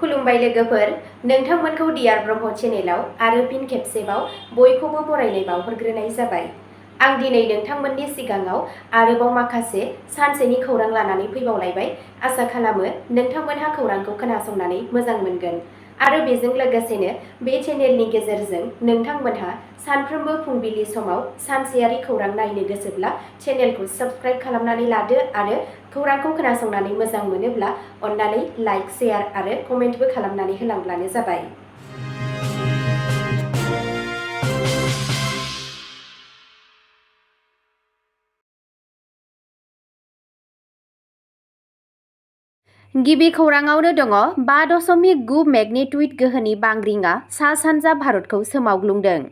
खुलुमबाय लोगोफोर, नोंथांमोनखौ डियार ब्रह्म चेनेलाव आरो फिन खेबसेबाव बयखौबो बरायनाय बावहरग्रोनाय जाबाय। आं दिनै नोंथांमोननि सिगाङाव आरोबाव माखासे सानसेनि खौरां लानानै फैबावलायबाय। आसा खालामो नोंथांमोनहा खौरांखौ खोनासंनानै मोजां मोनगोन आरो बेजों लोगोसेनो बे चेनेलनि गेजेरजों नोंथांमोनहा सानफ्रोमबो फुंबिलि समाव सानसेयारि खौरां नायनो गोसोब्ला चेनेलखौ साबस्क्राइब खालामनानै लादो आरो खौरांखौ खोनासंनानै मोजां मोनोब्ला अन्नानै लाइक, शेयार आरो कमेन्टबो खालामनानै होलांब्लानो जाबाय। गिबि खौराङावनो दङ 5.9 मेगनिट्युड गोहोनि बांग्रिंआ सा-सानजा भारतखौ सोमावग्लुंदों।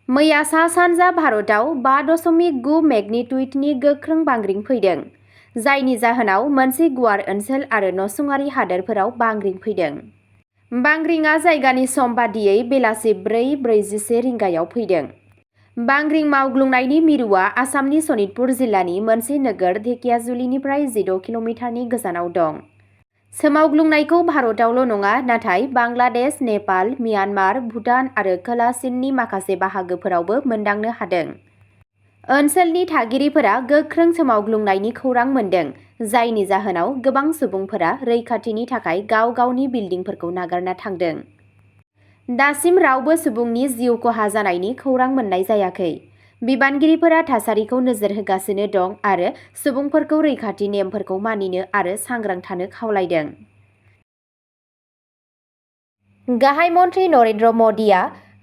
मैया सा-सानजा भारतआव 5.9 मेगनिट्युडनि गोख्रों बांग्रिं फैदों, जायनि जाहोनाव मोनसे गुवार ओनसोल आरो नसुंआरि हादोरफोराव बांग्रिं फैदों। बांग्रिंआ जायगानि सम बादियै बेलासि 4:41 रिंगायाव फैदों। बांग्रिं मावग्लुंनायनि मिरुआ आसामनि सनितपुर जिल्लानि मोनसे नोगोर धेकियाजुलिनिफ्राय 16 किल'मिटारनि गोजानाव दं। सोमावग्लुंनायखौ भारतआवल' नङा, नाथाय बांलादेश, नेपाल, म्यानमार, भुटान आरो खोला चीननि माखासे बाहागोफोरावबो मोनदांनो हादों। ओनसोलनि थागिरिफोरा गोख्रों सोमावग्लुंनायनि खौरां मोन्दों, जायनि जाहोनाव गोबां सुबुंफोरा रैखाथिनि थाखाय गाव गावनि बिल्डिंफोरखौ नागारना थांदों। दासिम रावबो सुबुंनि जिउ खहा जानायनि खौरां मोननाय जायाखै। बिबानगिरिफोरा थासारिखौ नोजोर होगासिनो दं आरो सुबुंफोरखौ रैखाथि नेमफोरखौ मानिनो आरो सांग्रां थानो खावलायदों। गाहाय मन्थ्रि नरेन्द्र मदिआ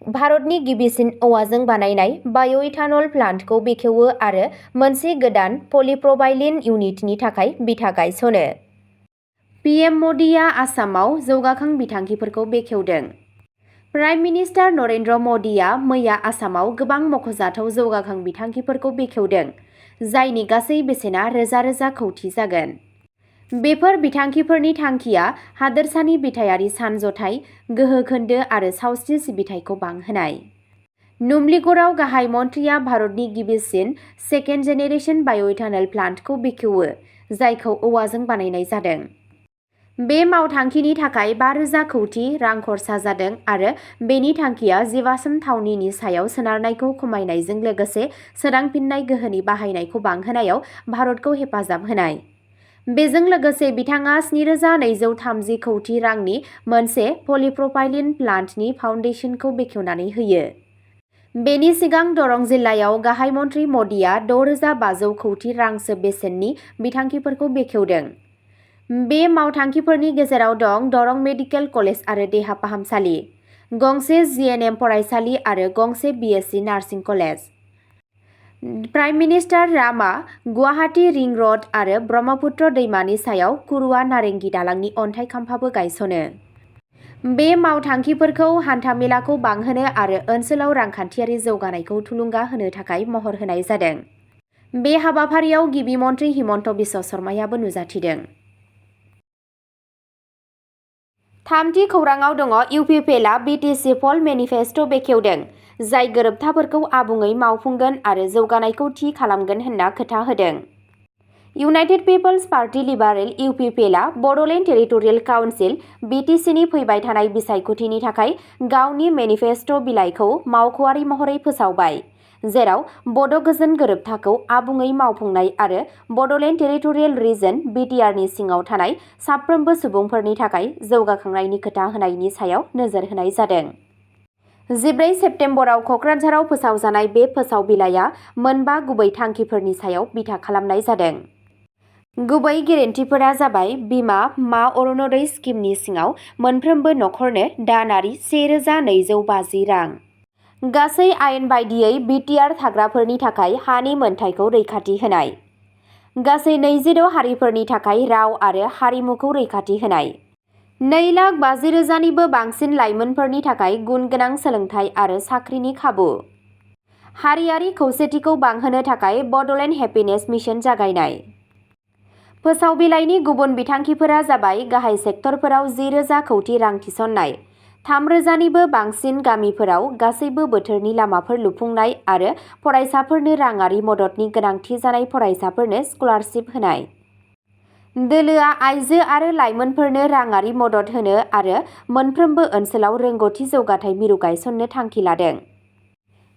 भारतनि गिबिसिन औवाजों बानायनाय बाय'इथानल प्लान्टखौ बेखेवो आरो मोनसे गोदान पलिप्रपाइलिन इउनिटनि थाखाय बिथा गायसनो। पिएम मदिआ आसामाव जौगाखां बिथांखिफोरखौ बेखेवदों। प्राइम मिनिस्टार नरेन्द्र मदिआ मैया आसामाव गोबां मख'जाथाव जौगाखां बिथांखिफोरखौ बेखेवदों, जायनि गासै बेसेना रोजा-रोजा कौटि जागोन। बेफोर बिथांखिफोरनि थांखिया हादोरसानि बिथायारि सानज'थाय, गोहो खोन्दो आरो सावस्रि सिबिथायखौ बांहोनाय। नुमलीगड़आव गाहाय मन्थ्रिया भारतनि गिबिसिन सेकेन्ड जेनेरेशन बाय'इथानल प्लान्टखौ बेखेवो, जायखौ औवाजों बानायनाय जादों। बे मावथांखिनि थाखाय 5,000 कौटि रां खरसा जादों आरो बेनि थांखिया जीवाश्म थावनिनि सायाव सोनारनायखौ खमायनायजों लोगोसे सोदांफिननाय गोहोनि बाहायनायखौ बांहोनायाव भारतखौ हेफाजाब होनाय। बेजों लोगोसे बिथाङा 7,230 कौटि रांनि मोनसे पलिप्रपाइलिन प्लान्टनि फाउन्डेसनखौ बेखेवनानै होयो। बेनि सिगां दरं जिल्लायाव गाहाय मन्थ्रि मदिआ 6,500 कौटि रांसो बेसेननि बिथांखिफोरखौ बेखेवदों। बे मावथांखिफोरनि गेजेराव दं दरं मेडिकेल कलेज आरो देहा फाहामसालि, गंसे जिएनएम फरायसालि आरो गंसे BSc nursing college. Prime minister रामआ गुवाहाटी रिं रड आरो ब्रह्मपुत्र दैमानि सायाव कुरुआ नारेंगी दालांनि अन्थाइ खाम्फाबो गायसनो। बे मावथांखिफोरखौ हान्था-मेलाखौ बांहोनो आरो ओनसोलाव रांखान्थियारि जौगानायखौ थुलुंगा होनो थाखाय महर होनाय जादों। बे हाबाफारियाव गिबि मन्थ्रि हिमन्त बिश्व शर्मायाबो नुजाथिदों। थामथि खौराङाव दङ इउपिपिएलआ बिटिसि पल मेनिफेस्ट' बेखेवदों, जाय गोरोबथाफोरखौ आबुङै मावफुंगोन आरो जौगानायखौ थि खालामगोन होनना खोथा होदों। इउनाइटेड पिपल्स पार्टी लिबारेल इउपिपिएलआ बड'लेण्ड टेरिटरियेल काउन्सिल बिटिसिनि फैबाय थानाय बिसायख'थिनि थाखाय गावनि मेनिफेस्ट' बिलाइखौ मावख'आरि महरै फोसावबाय, जेराव बड' गोजोन गोरोबथाखौ आबुङै मावफुंनाय आरो बड'लेण्ड टेरिटरियेल रिजन बिटिआरनि सिङाव थानाय साफ्रोमबो सुबुंफोरनि थाखाय जौगाखांनायनि खोथा होनायनि सायाव नोजोर होनाय जादों। 14 सेप्तेम्बराव क'क्राझाराव फोसावजानाय बे फोसाव बिलाइआ मोनबा गुबै थांखिफोरनि सायाव बिथा खालामनाय जादों। गुबै गेरेन्टिफोरा जाबाय बिमा मा अरुण'दय स्किमनि सिङाव मोनफ्रोमबो नखरनो दानारि 1,250 रां। गासै आयेन बायदियै बिटिआर थाग्राफोरनि थाखाय हानि मोनथायखौ रैखाथि होनाय। गासै 26 हारिफोरनि थाखाय राव आरो हारिमुखौ रैखाथि होनाय। 2,50,000निबो बांसिन लाइमोनफोरनि थाखाय गुनगोनां सोलोंथाय आरो साख्रिनि खाबु। हारियारि खौसेथिखौ बांहोनो थाखाय बड'लेण्ड हेपिनेस मिशन जागायनाय। फोसाव बिलाइनि गुबुन बिथांखिफोरा जाबाय गाहाय सेक्टरफोराव 10,000 कौटि रां थिसननाय, 3,000निबो बांसिन गामिफोराव गासैबो बोथोरनि लामाफोर लुफुंनाय आरो फरायसाफोरनो राङारि मददनि गोनांथि जानाय फरायसाफोरनो स्कलारशिप होनाय। दोलोआ आइजो आरो लाइमोनफोरनो राङारि मदद होनो आरो मोनफ्रोमबो ओनसोलाव रोंग'थि जौगाथाय मिरु गायसननो थांखि लादों।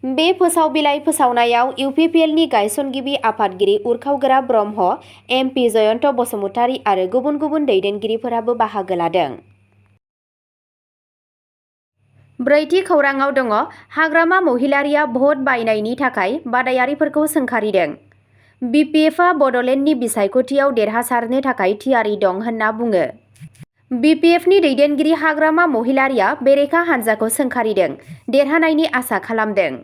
बे फोसावबिलाइ फोसावनायाव इउपिपिएलनि गायसनगिरि आफादगिरि उरखावगोरा ब्रह्म, एमपि जयन्त बसुमतारी आरो गुबुन गुबुन दैदेनगिरिफोराबो बाहागो लादों। ब्रैथि खौराङाव दङ हाग्रामा महिलारिया भट बायनायनि थाखाय बादायारिफोरखौ सोंखारिदों। बिपिएफआ बड'लेण्डनि बिसायख'थियाव देरहासारनो थाखाय थियारि दं होनना बुङो। बिपिएफनि दैदेनगिरि हाग्रामा महिलारिया बेरेखा हान्जाखौ सोंखारिदों, देरहानायनि आसा खालामदों।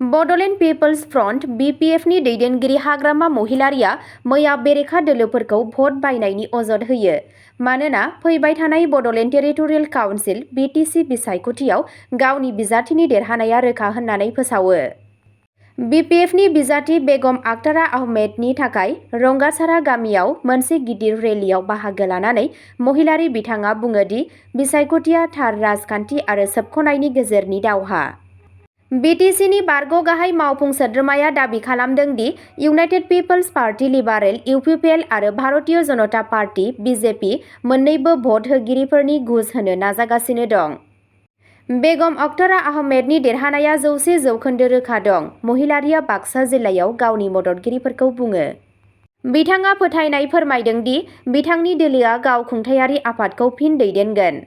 बड'लेण्ड पिपल्स फ्रन्ट बिपिएफनि दैदेनगिरि हाग्रामा महिलारिया मैया बेरेखा दोलोफोरखौ भट बायनायनि अजद होयो। मानोना फैबाय थानाय बड'लेण्ड टेरिटरियेल काउन्सिल बिटिसि बिसायख'थियाव गावनि बिजाथिनि देरहानाया रोखा होननानै फोसावो। बिपिएफनि बिजाथि बेगम आखतारा आहमेदनि थाखाय रंगासारा गामियाव मोनसे गिदिर रेलियाव बाहागो लानानै महिलारि बिथाङा बुङो दि बिसायख'थिया थार राजखान्थि आरो सोबख'नायनि गेजेरनि दावहा। बिटिसिनि बारग' गाहाय मावफुं सोद्रोमाया दाबि खालामदों the united people's party liberal UPPL आरो भारतीय जनता पार्टी बिजेपि मोन्नैबो भट होगिरिफोरनि घुस होनो नाजागासिनो दं। बेगम आखतारा आहमेदनि देरहानाया 100% रोखा दं, महिलारिया बाक्सा जिल्लायाव गावनि मददगिरिफोरखौ बुङो। बिथाङा फोथायनाय फोरमायदों दि बिथांनि दोलोआ गाव खुंथायारि आफादखौ फिन दैदेनगोन।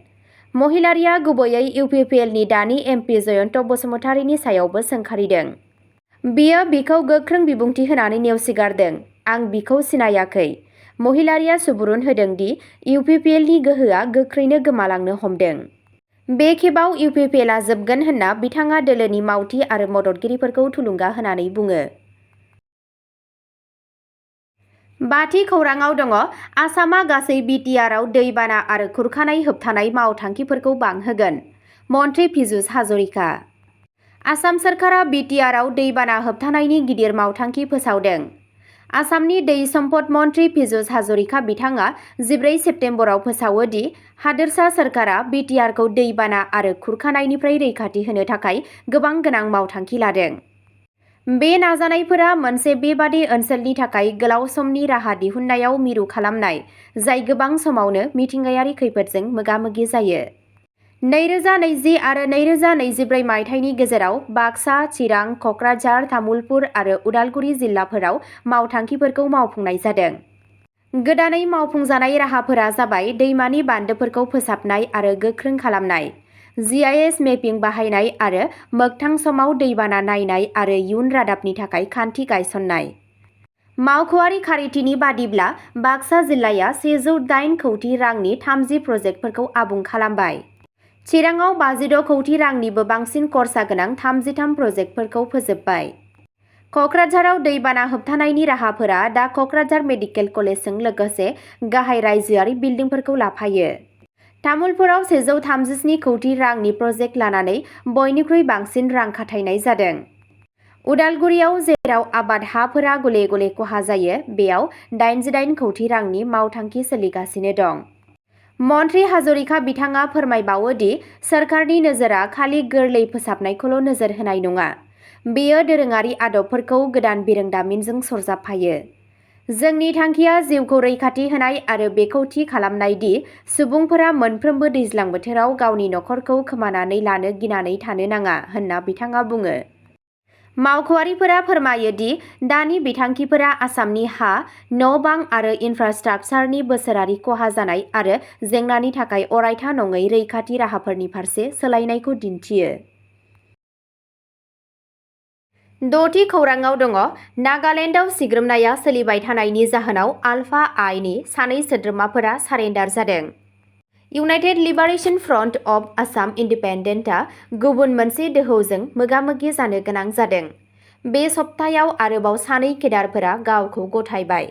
महिलारिया गुबैयै इउपिपिएलनि दानि एमपि जयन्त बसुमतारीनि सायावबो सोंखारिदों। बियो बिखौ गोख्रों बिबुंथि होनानै नेवसिगारदों। आं बिखौ सिनायाखै। महिलारिया सुबुरुन होदों दि इउपिपिएलनि गोहोआ गोख्रैनो गोमालांनो हमदों। बे खेबाव इउपिपिएलआ जोबगोन होनना बिथाङा दोलोनि मावथि आरो मददगिरिफोरखौ थुलुंगा होनानै बुङो। बाथि खौराङाव दङ आसामआ गासै बिटिआरआव दैबाना आरो खुरखानाय होबथानाय मावथांखिफोरखौ बांहोगोन। मन्थ्रि पीयूष हाजरिका। आसाम सोरखारा बिटिआरआव दैबाना होबथानायनि गिदिर मावथांखि फोसावदों। आसामनि दै सम्पद मन्थ्रि पीयूष हाजरिका बिथाङा 14 सेप्तेम्बराव फोसावो दि हादोरसा सोरखारा बिटिआरखौ दैबाना आरो खुरखानायनिफ्राय रैखाथि होनो थाखाय गोबां गोनां मावथांखि लादों। बे नाजानायफोरा मोनसे बेबादि ओनसोलनि थाखाय गोलाव समनि राहा दिहुननायाव मिरु खालामनाय, जाय गोबां समावनो मिथिंगायारि खैफोदजों मोगा-मोगि जायो। 2020 आरो 2024 मायथाइनि गेजेराव बाक्सा, चिरां, कक्राझार, तामुलपुर आरो उदालगुरि जिल्लाफोराव मावथांखिफोरखौ मावफुंनाय जादों। गोदानै मावफुंजानाय राहाफोरा जाबाय दैमानि बान्दोफोरखौ फोसाबनाय आरो गोख्रों खालामनाय, जीआईएस मेपिं बाहायनाय आरो मोगथां समाव दैबाना नायनाय आरो इयुन रादाबनि थाखाय खान्थि गायसननाय। मावख'आरि खारिथिनि बादिब्ला बाक्सा जिल्लाया 108 कौटि रांनि 30 प्रजेक्टफोरखौ आबुं खालामबाय। चिराङाव 56 कौटि रांनिबो बांसिन खरसा गोनां 33 प्रजेक्टफोरखौ फोजोबबाय। कक्राझाराव दैबाना होबथानायनि राहाफोरा दा कक्राझार मेडिकेल कलेजजों लोगोसे गाहाय रायजोआरि बिल्डिंफोरखौ लाफायो। तामुलपुराव 137 कौटि रांनि प्रजेक्ट लानानै बयनिख्रुइ बांसिन रां खाथायनाय जादों। उदालगुरियाव जेराव आबाद हाफोरा गले गले खहा जायो, बेयाव 88 कौटि रांनि मावथांखि सोलिगासिनो दं। मन्थ्रि हाजरिका बिथाङा फोरमायबावो दि सोरखारनि नोजोरा खालि गोरलै फोसाबनायखौल' नोजोर होनाय नङा, बेयो दोरोङारि आदबफोरखौ गोदान बिरोंदामिनजों सरजाबफायो। जोंनि थांखिया जिउखौ रैखाथि होनाय आरो बेखौ थि खालामनाय दि सुबुंफोरा मोनफ्रोमबो दैज्लां बोथोराव गावनि नखरखौ खोमानानै लानो गिनानै थानो नाङा होनना बिथाङा बुङो। मावख'आरिफोरा फोरमायो दि दानि बिथांखिफोरा आसामनि हा, न'-बां आरो इनफ्रास्ट्राक्चारनि बोसोरारि खहा जानाय आरो जेंनानि थाखाय अरायथा नङै रैखाथि राहाफोरनि फारसे सोलायनायखौ दिन्थियो। द'थि खौराङाव दङ नागालेन्डआव सिग्रोमनाया सोलिबाय थानायनि जाहोनाव आलफा आइनि सानै सोद्रोमाफोरा सारेन्डार जादों। United liberation front of Assam इन्डिपेन्डेन्टआ गुबुन मोनसे दोहौजों मोगा-मोगि जानो गोनां जादों। बे सप्तायाव आरोबाव सानै केडारफोरा गावखौ गथायबाय।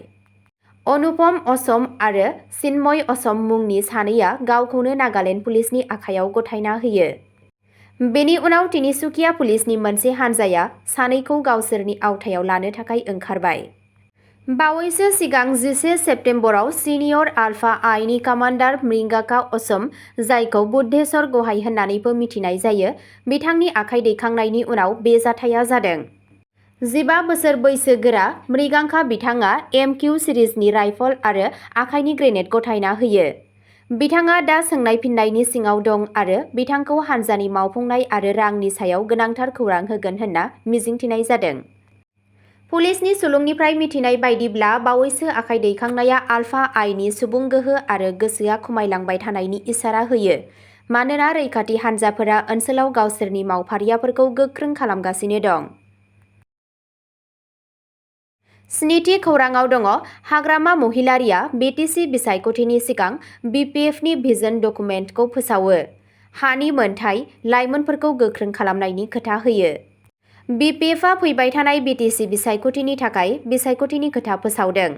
अनुपम असम आरो चिन्मय असम मुंनि सानैया गावखौनो नागालेन्ड पुलिसनि आखायाव गथायना होयो। बेनि उनाव तिनिसुकिया पुलिसनि मोनसे हानजाया सानैखौ गावसोरनि आवथायाव लानो थाखाय ओंखारबाय। बावैसो सिगां 11 सेप्तेम्बराव सिनियर आलफा आइनि कामान्डार मृगांका असम, जायखौ बुद्धेश्वर गहाय होननानैबो मिथिनाय जायो, बिथांनि आखाइ दैखांनायनि उनाव बे जाथाया जादों। 15 बोसोर बैसोगोरा मृगांका बिथाङा MQ सिरिजनि राइफल आरो आखाइनि ग्रेनेड गथायना होयो। बिथाङा दा सोंनाय फिन्नायनि सिङाव दं आरो बिथांखौ हान्जानि मावफुंनाय आरो रांनि सायाव गोनांथार खौरां होगोन होनना मिजिंथिनाय जादों। पुलिसनि सुलुंनिफ्राय मिथिनाय बायदिब्ला बावैसो आखाइ दैखांनाया आलफा आइनि सुबुं गोहो आरो गोसोआ खमायलांबाय थानायनि इसारा होयो, मानोना रैखाथि हान्जाफोरा ओनसोलाव गावसोरनि मावफारियाफोरखौ गोख्रों खालामगासिनो दं। स्निथि खौराङाव दङ हाग्रामा महिलारिया BTC बिसायख'थिनि सिगां BPFनि भिजन डकुमेन्टखौ फोसावो। हानि मोनथाय लाइमोनफोरखौ गोख्रों खालामनायनि खोथा होयो। BPFआ फैबाय थानाय BTC बिसायख'थिनि थाखाय बिसायख'थिनि खोथा फोसावदों।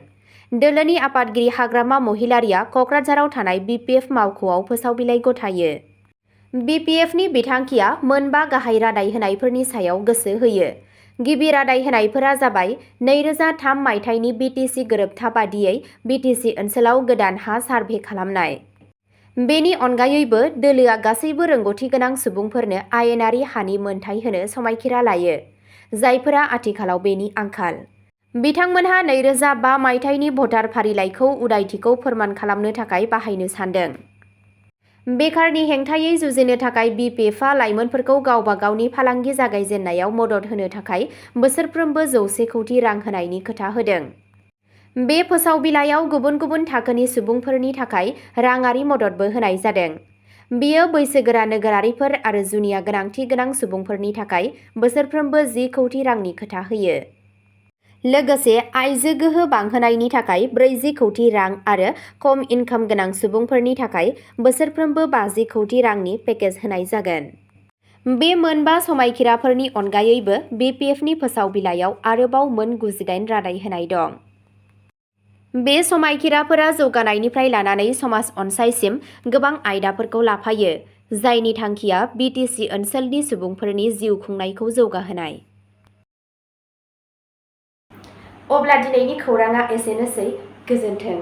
दोलोनि आफादगिरि हाग्रामा महिलारिया क'क्राझाराव थानाय BPF मावख'आव फोसावबिलाइ गथायो। BPFनि बिथांखिया मोनबा गाहाय रादाय होनायफोरनि सायाव गोसो होयो। गिबि रादाय होनायफोरा जाबाय 2003 मायथाइनि BTC गोरोबथा बादियै BTC ओनसोलाव गोदान हा सार्भे खालामनाय। बेनि अनगायैबो दोलोआ गासैबो रोंग'थि गोनां सुबुंफोरनो आयेनारि हानि मोनथाय होनो समायखिरा लायो, जायफोरा आथिखालाव बेनि आंखाल। बिथांमोनहा 2005 मायथाइनि भटार फारिलाइखौ उदायथिखौ फोरमान खालामनो थाखाय बाहायनो सानदों। बेकारनि हेंथायै जुजिनो थाखाय BPFआ लाइमोनफोरखौ गावबा गावनि फालांगि जागायजेननायाव मदद होनो थाखाय बोसोरफ्रोमबो 100 कौटि रां होनायनि खोथा होदों। बे फोसावबिलाइयाव गुबुन गुबुन थाखोनि सुबुंफोरनि थाखाय राङारि मददबो होनाय जादों। बेयो बैसोगोरा नोगोरारिफोर आरो जुनिया गोनांथि गोनां सुबुंफोरनि थाखाय बोसोरफ्रोमबो 10 कौटि रांनि खोथा होयो। लोगोसे आइजो गोहो बांहोनायनि थाखाय 40 कौटि रां आरो खम इनकाम गोनां सुबुंफोरनि थाखाय बोसोरफ्रोमबो 50 कौटि रांनि पेकेज होनाय जागोन। बे मोनबा समायखिराफोरनि अनगायैबो BPFनि फोसावबिलाइयाव आरोबाव मोन 98 रादाय होनाय दं। बे समायखिराफोरा जौगानायनिफ्राय लानानै समाज अनसायसिम गोबां आयदाफोरखौ लाफायो, जायनि थांखिया BTC ओनसोलनि सुबुंफोरनि जिउ खुंनायखौ जौगाहोनाय। अब्ला दिनैनि खौराङा एसेनोसै। गोजोन्थों।